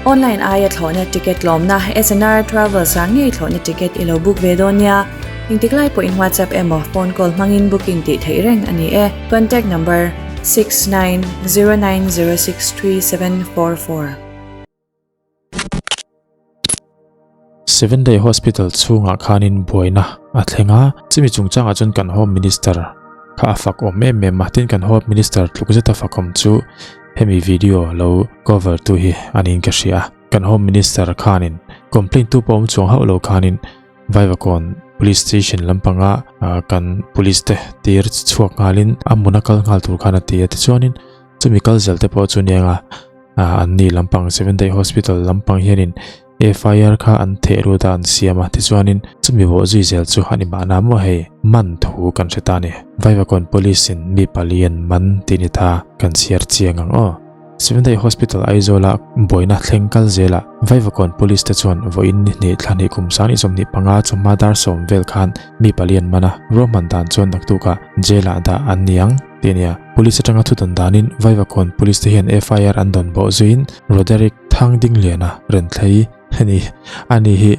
Online aia thlawhna ticket tlawmna SNR Travels ah ngei thlawhna ticket i lo book ve dawn nia. Engtik lai pawhin WhatsApp emaw phone call hmangin booking tih theih reng a ni e. Contact number, 6909063744. Seven Day Hospital chhungah khanin buaina a thleng a, chumi chungchangah chuan kan Home Minister kha a fak awm em em a, tin kan Home Minister tluk zeta fak awm chu hemi video lo cover tu hi a niin ka hria. Kan Home Minister khanin complaint tu pawh awm chuang hauh lo khanin Vaivakawn Police Station lampanga kan Police te tir chhuak nghalin a hmuna kal nghal tur khan a ti a, tichuanin chumi kal zel te pawh chu nia an ni lampang Seven Day Hospital lampang hianin FIR kha an theh lut a an siam a, tichuanin chumi bawh zui zel chu a ni mahna maw hei man thu kan hre ta a ni. Vaivakawn Police in mi pali an man tih ni ta kan chhiar chiang ang aw. Seven Day Hospital Aizawl-a buaina thleng kal zelah Vaivakawn Police te chuan vawiin ni hnih thla hnih kum sang 25 chawhma dar sawm vel khan mi pali an man a, ruahman dan chuan naktukah jail-ah dah an ni ang tih a ni a. Police atanga thudawn danin Vaivakawn Police te hian FIR an dawn bawh zuiin Roderick Thangdingliana Renthlei a ni. Ani hi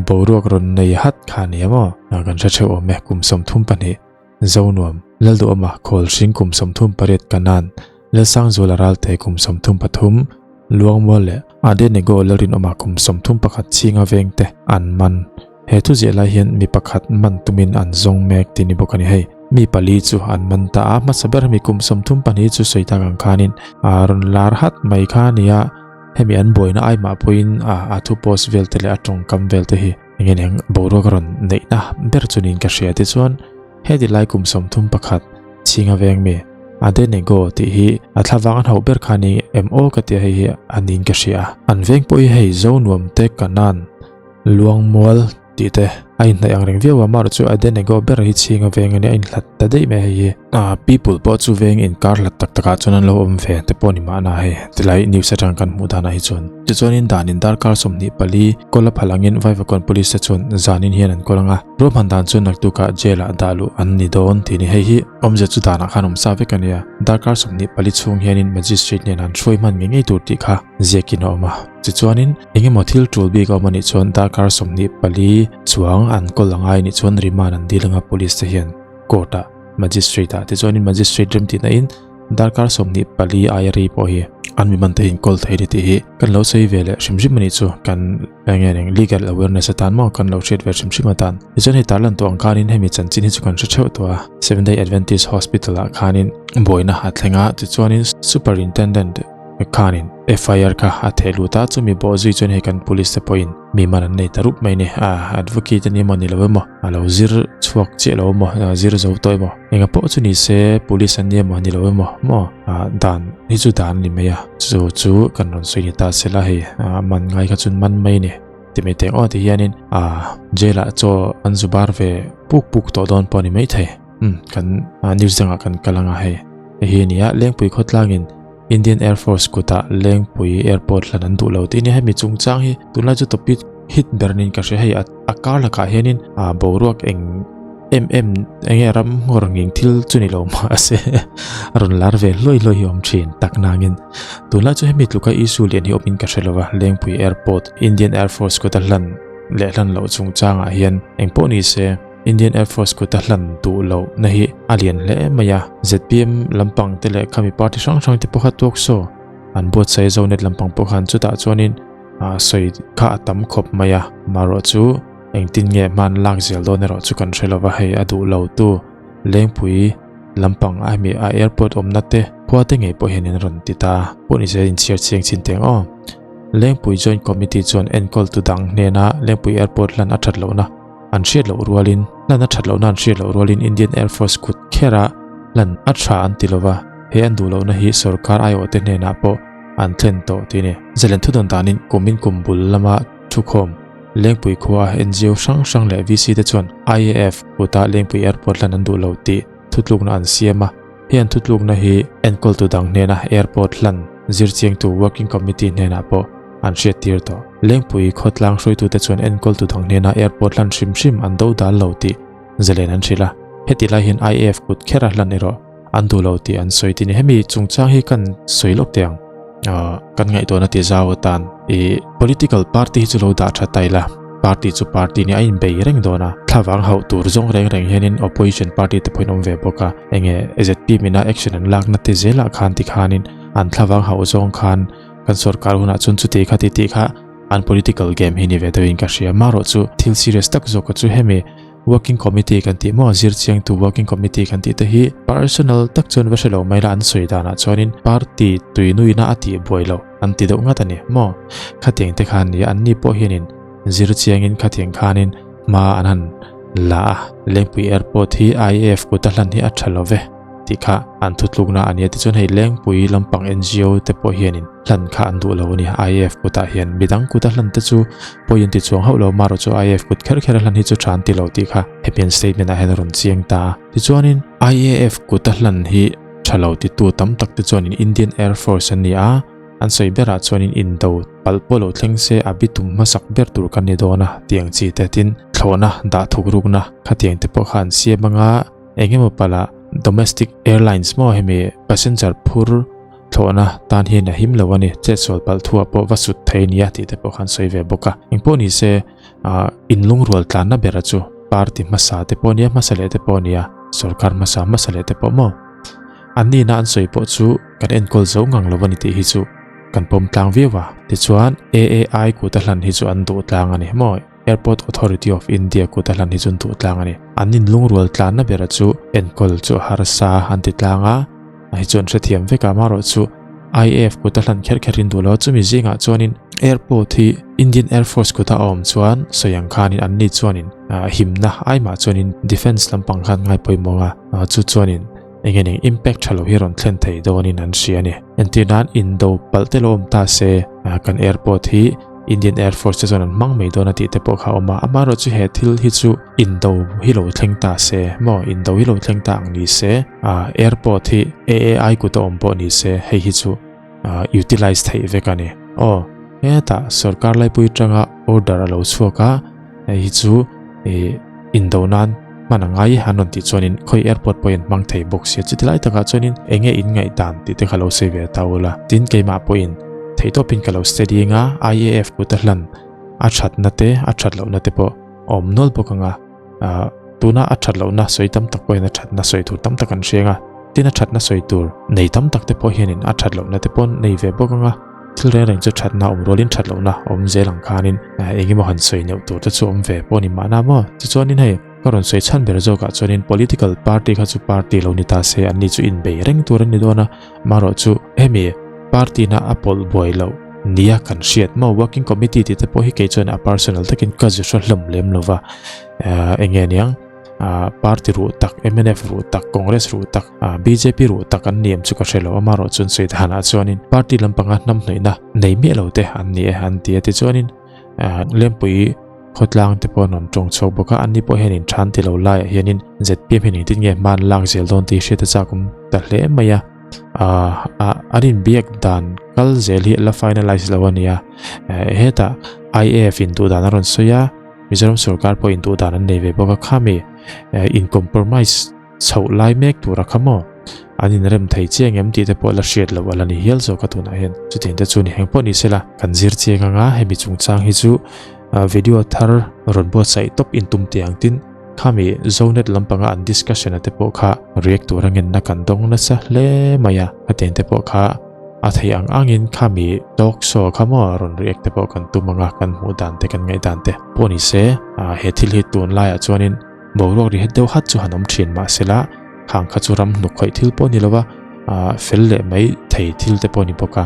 boruak rawn nei hat kha a ni a maw? Kan hre theuh awm e, kum 32. Zonuam, Lalduhawma khawl hring kum 38 Kanan, Lalsangzuala Ralte kum 33, Luangmual leh Adenego Lalrinawma kum 31 chhinga vengte an man. He thuziah lai hian mi pakhat man tumin an zawng mek tih ni bawk a ni hei. Mi pali chu an man ta a, hmasa ber hemi kum 32 chu sawi tak ang khanin a rawn lar hat mai kha a ni a, hemi an buaina ai mah pawhin a thu post vel te leh a tawngkam vel te hi Enge neng boruak a rawn neihna ber chu niin ka hria tichuan heti lai kum 31 chhinga veng mi Adenego tih hi a thlavang an hauh ber kha ni em aw ka tia hei hi a niin ka hria. An veng pawh hi hei Zonuam te Kanan Luangmual tih te a inhnaih ang reng viau a, amaherawhchu Adenego ber hi chhinga veng a nia a inhlat ta daih mai hei hi. People pawh chu veng inkar hlat tak takah chuan an lo awm ve te pawh ni mahna hei tilai news atang kan hmuh danah hi chuan. Tichuanin danin darkar 24 kawl a phal angin Vaivakawn Police te chuan zanin hian an kawl ang a, ruahman dan chu naktukah jail ah dah luh an ni dawn tih ni. Hei hi awmzia chu danah khan awm sa vek a nia, darkar 24 chhung hianin Magistrate nen an hruai hman ngei ngei tur tih kha ziakin a awm a. Tichuanin engemaw thil tul bik a awm a nih chuan darkar 24 chuang an kawl a ngai a nih chuan remand an dil ang a Police te hian court ah Magistrate ah tichuanin Magistrate remtihna in Darkar 24 aia rei pawh hi an mi man te in kawl thei ni tih hi kan lo sawi ve leh hrim hrim a nih chu kan eng nge eng legal awareness atan maw kan lo hriat ve hrim hrim atan tichuan hei tarlan tawh ang khanin hemi chanchin hi chu kan hre theuh tawh a Seven Day Adventist Hospital ah khanin buaina a thleng a tichuanin Superintendent khanin FIR kha a theh lut a chumi bawh zui chuan hei kan police te pawhin mi man an nei ta rup mai ni a advocate ani emaw ni lo emaw a lo zir chhuak chiah lo emaw zir zo tawh emaw Enga pawh chu ni se police an ni emaw ni lo emaw maw dan hi chu dan a ni mai a chu chu kan rawn sawi ni ta sela hei man ngai kha chun man mai ni ti mai teng aw ti hianin jail ah chaw an zu bar ve puk puk tawh dawn pawh a ni mai thei um kan news dangah kan kal anga hei hei hi a ni a Lengpui khawtlangin Indian Air Force kutah Lengpui airport hlan an duh lo tih a nia hemi chungchang hi tunlai chu topic hit ber niin ka hria hei a kar lakah hianin boruak eng em em enge ram ngawr nging thil chu ni lo mahse a rawn lar ve hluai hluai hi awm thin tak nangin tunlai chu hemi tluka issue lian hi awmin ka hre lova Lengpui airport Indian Air Force kut a hlan leh hlan loh chungchangah hian engpawh ni se Indian Air Force kut a hlan duh loh na hi a lian hle mai a ZPM lampang te leh khami party hrang hrang te pawh kha tuak saw an buatsaih Zonet lampang pawh khan chutah chuanin sawi kha a tam khawp mai a marawh chu Engtin nge hman lak zel dawn erawh chu kan hre lova hei a duh lo tu Lengpui lampang a hemi a airport awmna te khua te ngei pawh hian in rawn ti ta pawh ni se inchhiar chiang chin teng aw. Lengpui Joint Committee chuan enkawl tu dang hnena Lengpui airport hlan a that lohna an hriat loh rualin hlan a that lohna an hriat loh rualin Indian Air Force kut khera hlan a tha an ti lova he an duh lohna hi sorkar aiawh te hnenah pawh an thlen tawh tih a ni. Zalen thudawn danin kumin kum bul lama thukhawm Lengpui khua NGO hrang hrang leh VC te chuan IAF kutah Lengpui Airport hlan an duh lo tih thutlukna an siam a. Hei an thutlukna hi enkawltu dang hnena airport hlan zirchiangtu Working Committee hnenah pawh an hriattir tawh. Lengpui khawtlang hruaitute chuan enkawltu dang hnena airport hlan hrim hrim an do dal lo tih zalen an hrilh a. Heti lai hian IAF kut khera hlan erawh an duh lo tih an sawi tih ni. Hemi chungchang hi kan sawi lawk teh ang. Kan ngaihtuahna ti zau atan i political party hi chu lo dah tha ta ila, party chu party nia a inbei reng dawn a, thlavang hauh tur zawng reng reng hianin opposition party te pawhin awm ve bawk a, enge zpm ina action an lakna te zelah khan tikhanin an thlavang hauh zawng khan kan sorkar hunah chuan chuti kha ti tih kha an political game hi ni ve deuhin ka hria. Marawh chu thil serious tak zawk chu hemi Working Committee kan tih maw zir chiangtu Working Committee kan tih te hi personal tak chuan va hre lo mai la an sawi danah chuanin party tuinuina a tih buai loh an ti deuh ngat a ni maw? Khatiang te khan nia anni pawh hianin zir chiangin khatiang khanin hma an han la a, Lengpui Airport hi IAF kut a hlan hi a tha lo ve tih kha an thutlukna a nia tichuan hei Lengpui lampang NGO te pawh hianin hlan kha an duh lo a ni IAF kutah hian midang kut a hlan te chu Pawi an ti chuang hauh lo marawh chu IAF kut kher kher a hlan hi chu tha an ti lo tih kha hemi an statement ah hian a rawn chiang ta a. Tichuanin IAF kut a hlan hi tha lo titu tam tak te chuanin Indian Air Force an ni a, an sawi berah chuanin indo palh pawh lo thleng se a bitum hmasak ber tur kan ni dawn a tiang chi te tin thlawhna dah thuk rukna khatiang te pawh kha an siam anga engemaw palh ah domestic airlines maw hemi passenger phur Thlawhna tan hian a him lo a ni, chetsual palh thuah pawh va sut thei nia tih te pawh khan sawi ve bawk a. Engpawh ni se, inlungrual tlanna bera chu party hmasa te pawh nia, hmasa leh te pawh nia, sorkar hmasa hmasa leh te pawh maw? An nihna an sawi pawh chu kan enkawl zo ngang lo a ni tih hi chu kan pawm tlang viau a. Tichuan, AAI kut a hlan hi chu an duh tlang a ni maw? Airport Authority of India kut a hlan hi chu an duh tlang a ni. An inlungrual tlanna bera chu enkawl chu a harsa an ti tlang a, a hi chu an hrethiam vek a, amaherawh chu IAF kut a hlan kher kher in duh lo a, chumi zingah chuanin airport hi Indian Air Force kut a awm chuan sawi ang khanin anni chuanin himna aimah chuanin defence lampang khan ngai pawimawh a, chu chuanin eng eng impact tha lo hi rawn thlen thei dawnin an hria a ni. Entir nan indo palh te lo awm ta se kan airport hi Indian Air Force te chuan an hmang mai dawn a tih te pawh kha a awm a, amaherawh chu he thil hi chu indo hi lo thleng ta se maw indo hi lo thleng ta ang ni se ah airport hi AAI kut a awm pawh ni se hei hi chu ah utilize theih vek a ni. Aw hetah sorkar laipui atanga order a lo chhuak a hei hi chu ih indo nan hman a ngai an rawn tih chuanin khawi airport pawhin hmang thei bawk sia chuti lai takah chuanin eng nge in ngaihdan tih te kha lo sawi ve ta ula tin keimah pawhin theihtawpin ka lo steady anga IAF kut a hlan a thatna te a that lohna te pawh a awm nual bawk anga ah tuna a that lohna sawi tam tak pawhin a thatna sawi tur tam tak an hria anga tin a thatna sawi tur nei tam tak te pawh hianin a that lohna te pawh nei ve bawk anga thil reng reng chu thatna awm rualin that lohna awm zel ang khanin eng emaw han sawi neuh tur te chu awm ve pawh a ni mahna maw tichuanin hei ka rawn sawi chhan ber zawkah chuanin political party kha chu party lo ni ta se anni chu inbei reng tur an ni dawn a marawh chu hemi party na a pawlh buai loh nia kan hriat maw working committee tih te pawh hi kei chuan a personal takin ka zu hre hlawm lem lova eng nge niang party ruh tak mnf ruh tak congress ruh tak bjp ruh tak an ni em chu ka hre lo amarawh chuan sawi danah chuanin party lampanga hnam hnawihna nei miah lo te an ni e an ti a tichuanin Lengpui khawtlang te pawh an rawn tawng chhuak bawk a, anni pawh hianin than ti lo laiah hianin zpm hian engtin nge hma an lak zel dawn tih hriat a chak awm ta hle mai a, aah an inbiak dan kal zel hi la finalize lo a nia, hetah IAF in duh dan a rawn sawi a, Mizoram sorkar pawh in duh dan an nei ve bawk a, khami in compromise chhoh lai mek tur a kha maw? An inrem thei chiang em tih te pawh la hriat loh a la ni hial zawk a tunah hian. Chutiang te chu ni heng pawh ni sela kan zir chiang anga hemi chungchang hi chu video thar rawn buatsaih tawp intum teh ang tin khami Zonet lampanga an discussion a te pawh kha react tur a ngenna kan dawng nasa hle mai a, khatiang te pawh kha a theih ang angin khami talk show kha maw rawn react te pawh kan tum anga kan hmuh dan te kan ngaih dan te pawh ni se he thil hi tunlaiah chuanin Boruak ri het deuh hat chu han awm thin mahsela khang kha chu ram hnuk khawih thil pawh ni lova ah fel leh mai thei thil te pawh ni bawk a.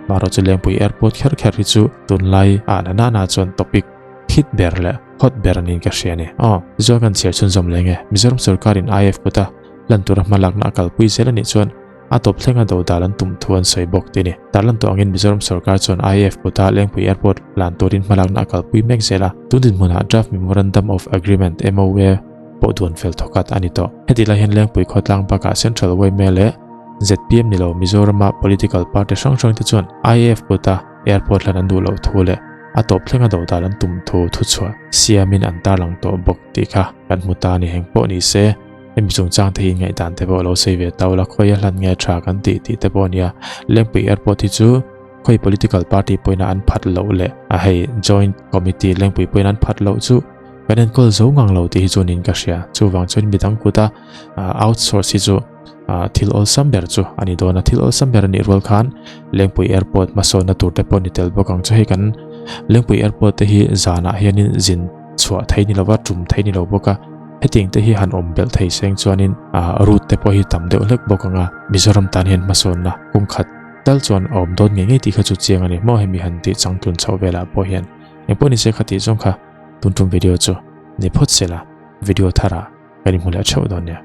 Marawh chu Lengpui Airport kher kher hi chu tunlai ah na nana chuan topic hit ber leh hot ber niin ka hria a ni. Aw tichuan kan chhiar chhunzawm leng e. Mizoram sorkarin IF kuta lan tura hmalakna a kalpui zel a nih chuan A tawp thlenga dodal an tum thu an sawi bawk ti ni. Tarlan tawh angin Mizoram sorkar chuan IAF kuta Lengpui Airport lan turin hmalakna a kalpui mek zel a. Tun dinhmunah Draft Memorandum of Agreement, MOA, pawh duan fel thawkhat a ni tawh. Heti lai hian Lengpui khawtlang bakah Central yma leh zpm ni lo Mizorama political party hrang hrang te chuan IAF kuta airport hlan an duh loh thu leh a tawp thlenga dodal an tum thu thuchhuah siamin an tarlang tawh bawk tih kha kan hmu ta a ni. Heng pawh ni se. Hemi chungchang te hi ngaihdan te pawh lo sawi ve tau la, khawi a hlan nge tha kan tih tih te pawh a nia. Lengpui Airport hi chu Khawi political party pawhin a an phat loh leh a hei joint committee lengpui pawhin an phat loh chu kan enkawl zo ngang lo tih hi chuanin ka hria. Chuvang chuan midang kuta outsource hi chu thil awlsam ber chu a ni dawn a. Thil awlsam ber a nih rual khan Lengpui airport hmasawnna tur te pawh ni tel bawk ang chu. Hei kan Lengpui airport te hi zanah hianin zin chhuah thei ni lova tum thei ni lo bawk a. Hetiang te hi han awm belh thei seng chuanin route te pawh hi tam deuh hlek bawk ang a. Mizoram tan hian hmasawnna kawng khat tal chuan a awm dawn ngei ngei tih kha chu chiang a ni maw hemi han tih changtlun chhoh velah pawh hian engpawh ni se kha tih zawng kha tun tum video chu ni phawt se la video tharah kan inhmu leh theuh dawn nia.